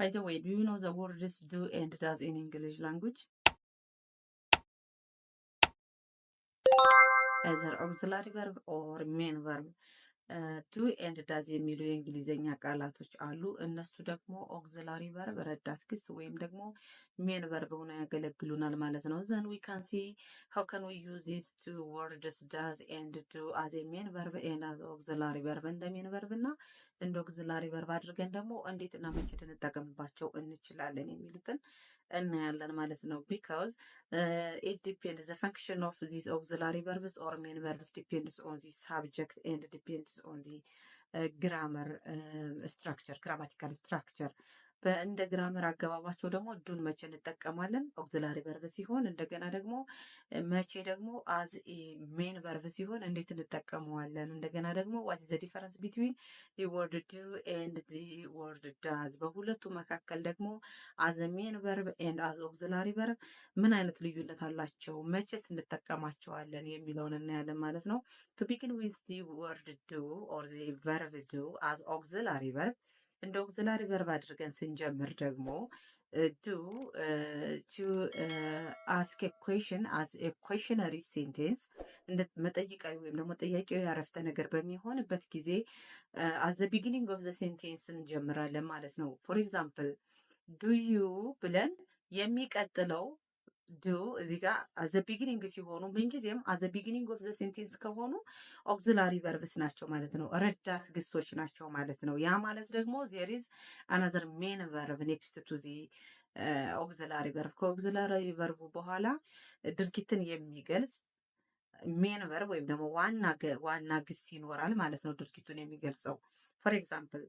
By the way, do you know the words "do" and "does" in English language? Either auxiliary verb or main verb. Do and does የሚሉ የእንግሊዝኛ ቃላቶች አሉ። እነሱ ደግሞ auxiliary verb ረዳት ግስ ወይም ደግሞ main verb ሆነው ያገለግሉናል ማለት ነው። Then we can see how can we use these two words, "does" and "do", as a main verb and as auxiliary verb። እንደ main verb እና እንደ auxiliary verb አድርገን ደግሞ እንዴት እና መቼ ልንጠቀምባቸው እንችላለን የሚሉትን እናያለን ማለት ነው። Because it depends, the function of these auxiliary verbs or main verbs depends on the subject and depends on the grammar structure, grammatical structure። እንደ grammar አገባባቸው ደግሞ do ን መቼ እንጠቀማለን? Auxiliary verb ሲሆን፣ እንደገና ደግሞ መቼ ደግሞ as main verb ሲሆን እንዴት እንጠቀመዋለን? እንደገና ደግሞ what the difference between the word "do" and the word "does"፣ በሁለቱ መካከል ደግሞ as main verb and as auxiliary verb ምን አይነት ልዩነት አላቸው? መቼስ እንጠቀማቸዋለን የሚለውን እናያለን ማለት ነው። To begin with, the word "do" or the verb "do" as auxiliary verb፣ እንደ auxiliary verb አድርገን ስንጀምር ደግሞ do to ask question as questionary sentence፣ እንደ መጠይቃዊ ወይም ደግሞ ጥያቄያዊ አረፍተ ነገር በሚሆንበት ጊዜ at the beginning of the sentence እንጀምራለን ማለት ነው። For example, "do you" ብለን የሚቀጥለው do እዚህ ጋር at the beginning ሲሆኑ፣ ምንጊዜም at the beginning of the sentence ከሆኑ auxiliary verbs ናቸው ማለት ነው። ረዳት ግሶች ናቸው ማለት ነው። ያ ማለት ደግሞ there is another main verb next to the auxiliary verb። ከ auxiliary verb ኡ በኋላ ድርጊትን የሚገልጽ main verb ወይም ደግሞ ዋና ግስ ይኖራል ማለት ነው፣ ድርጊቱን የሚገልጸው። For example,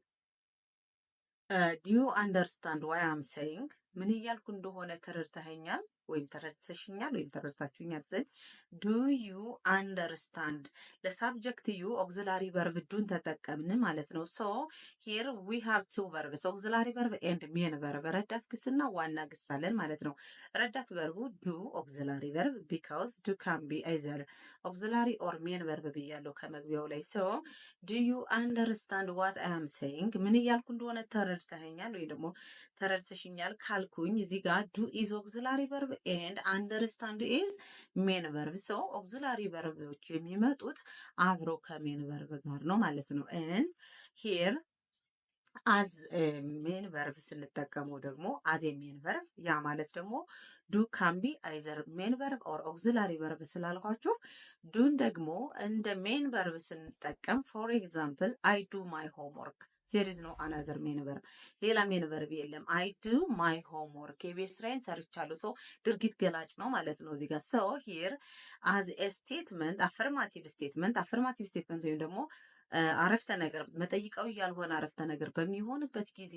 "Do you understand what I'm saying?" ምን እያልኩ እንደሆነ ተረድተኸኛል ወይም ተረድተሽኛል ወይም ተረድታችሁኛል ስል "do you understand" ለ subject you auxiliary verb do ን ተጠቀምን ማለት ነው። So here we have two verbs, auxiliary verb and main verb፣ ረዳት ግስና ዋና ግስ አለን ማለት ነው። ረዳት verb ኡ do, auxiliary verb, because do can be either auxiliary or main verb ብያለሁ ከመግቢያው ላይ። So "Do you understand what I am saying?" ምን እያልኩ እንደሆነ ተረድተኸኛል ወይ ደግሞ ተረድተሽኛል ካልኩኝ እዚህ ጋር do is auxiliary verb and understand is main verb። So auxiliary verb ኦች የሚመጡት አብሮ ከ main verb ጋር ነው ማለት ነው። And here as main verb ስንጠቀመው ደግሞ as main verb፣ ያ ማለት ደግሞ do can be either main verb or auxiliary verb ስላልኳችሁ do ን ደግሞ እንደ main verb ስንጠቀም፣ for example, "I do my homework." There is no another main verb፣ ሌላ main verb የለም። "I do my homework" የቤት ስራዬን ሰርቻለሁ። So ድርጊት ገላጭ ነው ማለት ነው እዚህ ጋር። So here as a statement, affirmative statement, affirmative statement ወይም ደግሞ አረፍተ ነገር መጠይቃዊ ያልሆነ አረፍተ ነገር በሚሆንበት ጊዜ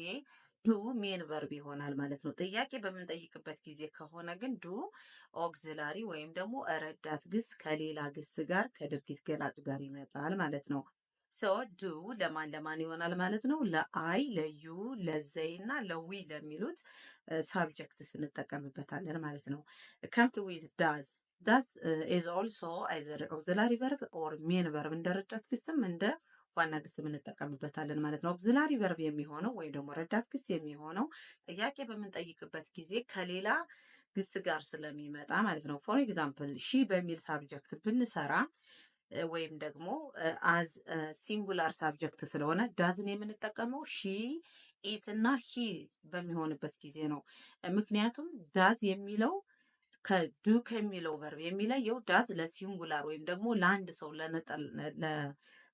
do main verb ይሆናል ማለት ነው። ጥያቄ በምንጠይቅበት ጊዜ ከሆነ ግን do auxiliary ወይም ደግሞ ረዳት ግስ ከሌላ ግስ ጋር ከድርጊት ገላጭ ጋር ይመጣል ማለት ነው። So do ለማን ለማን ይሆናል ማለት ነው? ለ I፣ ለ you፣ ለ they እና ለ we ለሚሉት subject ስንጠቀምበታለን ማለት ነው። Come to with does. Does is also either auxiliary verb or main verb፣ እንደ ረዳት ግስም እንደ ዋና ግስም እንጠቀምበታለን ማለት ነው። Auxiliary verb የሚሆነው ወይም ደግሞ ረዳት ግስ የሚሆነው ጥያቄ በምንጠይቅበት ጊዜ ከሌላ ግስ ጋር ስለሚመጣ ማለት ነው። For example, she በሚል subject ብንሰራ ወይም ደግሞ as singular subject ስለሆነ does ን የምንጠቀመው she፣ it እና he በሚሆንበት ጊዜ ነው። ምክንያቱም does የሚለው ከ do ከሚለው verb የሚለየው does ለ singular ወይም ደግሞ ለአንድ ሰው ለ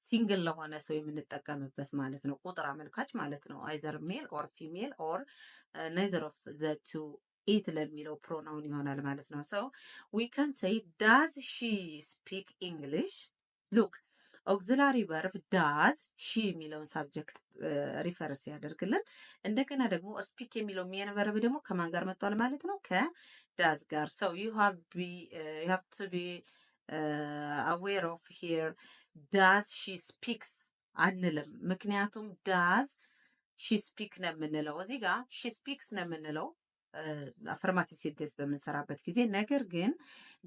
single ለሆነ ሰው የምንጠቀምበት ማለት ነው። ቁጥር አመልካች ማለት ነው። Either male or female or neither of the two, it ለሚለው pronoun ይሆናል ማለት ነው። So we can say, "Does she speak English?" Look, auxiliary verb does she የሚለውን subject refer ሲያደርግልን፣ እንደገና ደግሞ speak የሚለው main verb ደግሞ ከማን ጋር መጥቷል ማለት ነው? ከ does ጋር። So you have to be aware of here, "Does she speaks" አንልም። ምክንያቱም "Does she speak" ነው የምንለው። እዚህ ጋር "She speaks" ነው የምንለው። Affirmative sentence በምንሰራበት ጊዜ። ነገር ግን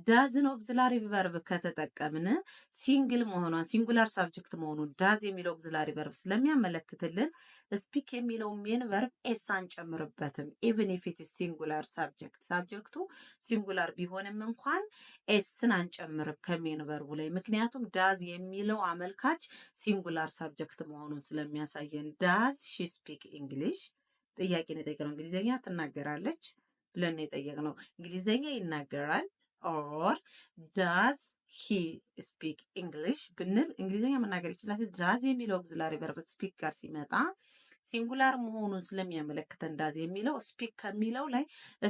does ን auxiliary verb ከተጠቀምን single መሆኗን፣ singular subject መሆኑን does የሚለው auxiliary verb ስለሚያመለክትልን speak የሚለው main verb s አንጨምርበትም። Even if it singular subject፣ subject ኡ singular ቢሆንም እንኳን s ን አንጨምርም ከ main verb ኡ ላይ፣ ምክንያቱም does የሚለው አመልካች singular subject መሆኑን ስለሚያሳየን። Does she speak English? ጥያቄ ነው የጠየቅነው። እንግሊዝኛ ትናገራለች ብለን ነው የጠየቅነው። እንግሊዝኛ ይናገራል or does he speak English ብንል እንግሊዝኛ መናገር ይችላል። Does የሚለው auxiliary verb speak ጋር ሲመጣ singular መሆኑን ስለሚያመለክተን does የሚለው speak ከሚለው ላይ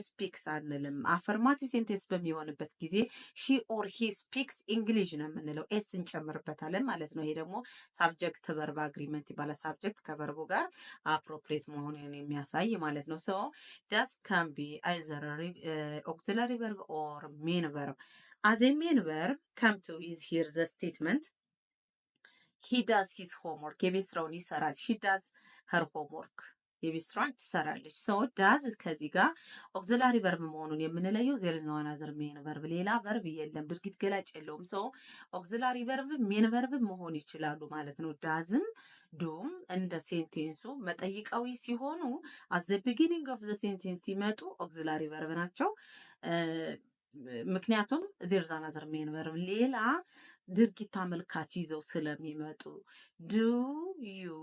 speaks አንልም። Affirmative sentence በሚሆንበት ጊዜ she or he speaks English ነው የምንለው። S እንጨምርበታለን ማለት ነው። ይሄ ደግሞ subject verb agreement ይባላል። Subject ከ verb ኡ ጋር appropriate መሆኑን የሚያሳይ ማለት ነው። So does can be either auxiliary verb or main verb. As a main verb come to is here the statement he does his homework፣ የቤት ስራውን ይሰራል። She does her homework፣ የቤት ስራዋን ትሰራለች። So does ከዚህ ጋር auxiliary verb መሆኑን የምንለየው there is no another main verb፣ ሌላ verb የለም፣ ድርጊት ገላጭ የለውም። So auxiliary verb main verb መሆን ይችላሉ ማለት ነው። Does ም do ም እንደ sentence ኡ መጠይቃዊ ሲሆኑ at the beginning of the sentence ሲመጡ auxiliary verb ናቸው። ምክንያቱም there's another main verb፣ ሌላ ድርጊት አመልካች ይዘው ስለሚመጡ። Do you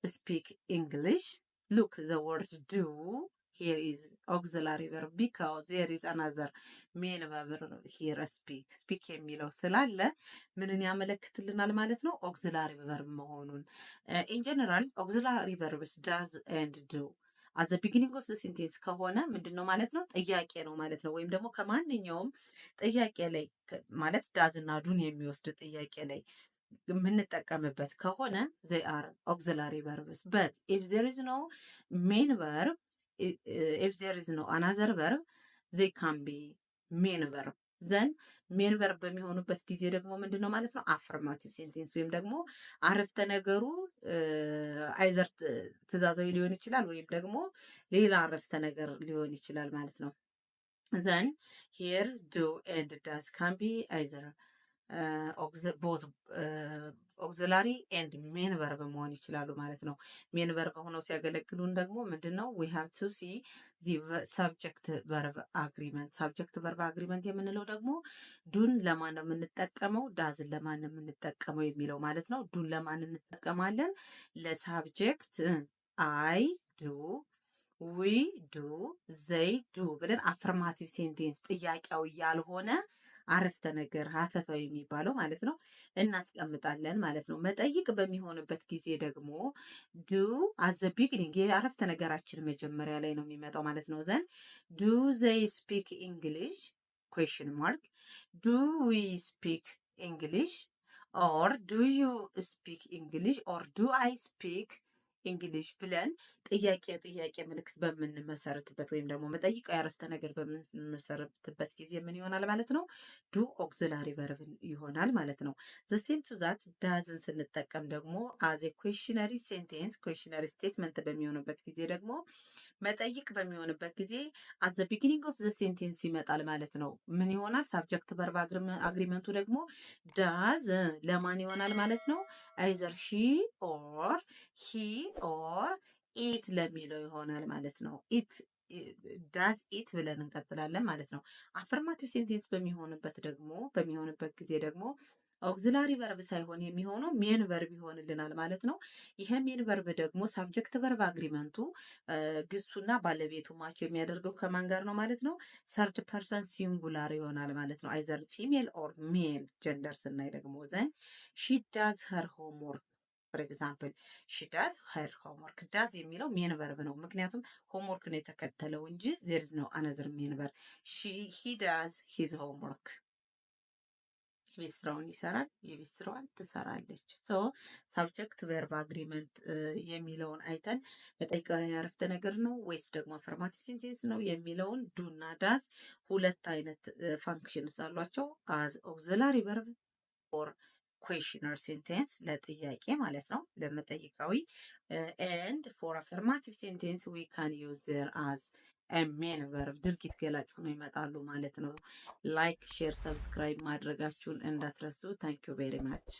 speak English? Look, the word do here is auxiliary verb because there is another main verb here, speak. Speak የሚለው ስላለ ምንን ያመለክትልናል ማለት ነው? Auxiliary verb መሆኑን። In general, auxiliary verbs does and do at the beginning of the sentence ከሆነ ምንድን ነው ማለት ነው? ጥያቄ ነው ማለት ነው። ወይም ደግሞ ከማንኛውም ጥያቄ ላይ ማለት does እና do ን የሚወስድ ጥያቄ ላይ የምንጠቀምበት ከሆነ they are auxiliary verbs, but if there is no main verb, if there is no another verb, they can be main verb. Then main verb በሚሆኑበት ጊዜ ደግሞ ምንድን ነው ማለት ነው? Affirmative sentence ወይም ደግሞ አረፍተ ነገሩ either ትእዛዛዊ ሊሆን ይችላል ወይም ደግሞ ሌላ አረፍተ ነገር ሊሆን ይችላል ማለት ነው። Then here do and does can be either both auxiliary and main verb መሆን ይችላሉ ማለት ነው። Main verb ሆነው ሲያገለግሉን ደግሞ ምንድን ነው? We have to see the subject verb agreement። Subject verb agreement የምንለው ደግሞ do ን ለማን ነው የምንጠቀመው፣ does ን ለማን ነው የምንጠቀመው የሚለው ማለት ነው። Do ን ለማን እንጠቀማለን? ለ subject I do, we do, they do ብለን affirmative sentence፣ ጥያቄያዊ ያልሆነ አረፍተ ነገር፣ ሀተታዊ የሚባለው ማለት ነው፣ እናስቀምጣለን ማለት ነው። መጠይቅ በሚሆንበት ጊዜ ደግሞ do at the beginning፣ የአረፍተ ነገራችን መጀመሪያ ላይ ነው የሚመጣው ማለት ነው። Then do they speak English question mark, do we speak English or do you speak English or do I speak English ብለን ጥያቄ ምልክት በምንመሰርትበት ወይም ደግሞ መጠይቃዊ አረፍተ ነገር በምንመሰርትበት ጊዜ ምን ይሆናል ማለት ነው? Do auxiliary verb ይሆናል ማለት ነው። The same to that does ን ስንጠቀም ደግሞ as a questionary sentence፣ questionary statement በሚሆንበት ጊዜ ደግሞ፣ መጠይቅ በሚሆንበት ጊዜ at the beginning of the sentence ይመጣል ማለት ነው። ምን ይሆናል? Subject verb agreement ኡ ደግሞ does ለማን ይሆናል ማለት ነው? Either she or he or it ለሚለው ይሆናል ማለት ነው። It does it ብለን እንቀጥላለን ማለት ነው። Affirmative sentence በሚሆንበት ጊዜ ደግሞ auxiliary verb ሳይሆን የሚሆነው main verb ይሆንልናል ማለት ነው። ይሄ main verb ደግሞ subject verb agreement ኡ ግሱና ባለቤቱ match የሚያደርገው ከማን ጋር ነው ማለት ነው? Third person singular ይሆናል ማለት ነው። Either female or male gender ስናይ ደግሞ then she does her homework. For example, she does her homework። Does የሚለው main verb ነው፣ ምክንያቱም homework ነው የተከተለው እንጂ there is no another main verb። He does his homework፣ የቤት ስራውን ይሰራል፣ የቤት ስራዋን ትሰራለች። So subject verb agreement የሚለውን አይተን መጠይቃዊ አረፍተ ነገር ነው ወይስ ደግሞ affirmative sentence ነው የሚለውን do ና does ሁለት አይነት functions አሏቸው። As auxiliary verb or questionary sentence፣ ለጥያቄ ማለት ነው፣ ለመጠይቃዊ፣ and for affirmative sentence we can use there as main verb ድርጊት ገላጭ ሆኖ ይመጣሉ ማለት ነው። Like፣ share፣ subscribe ማድረጋችሁን እንዳትረሱ። Thank you very much.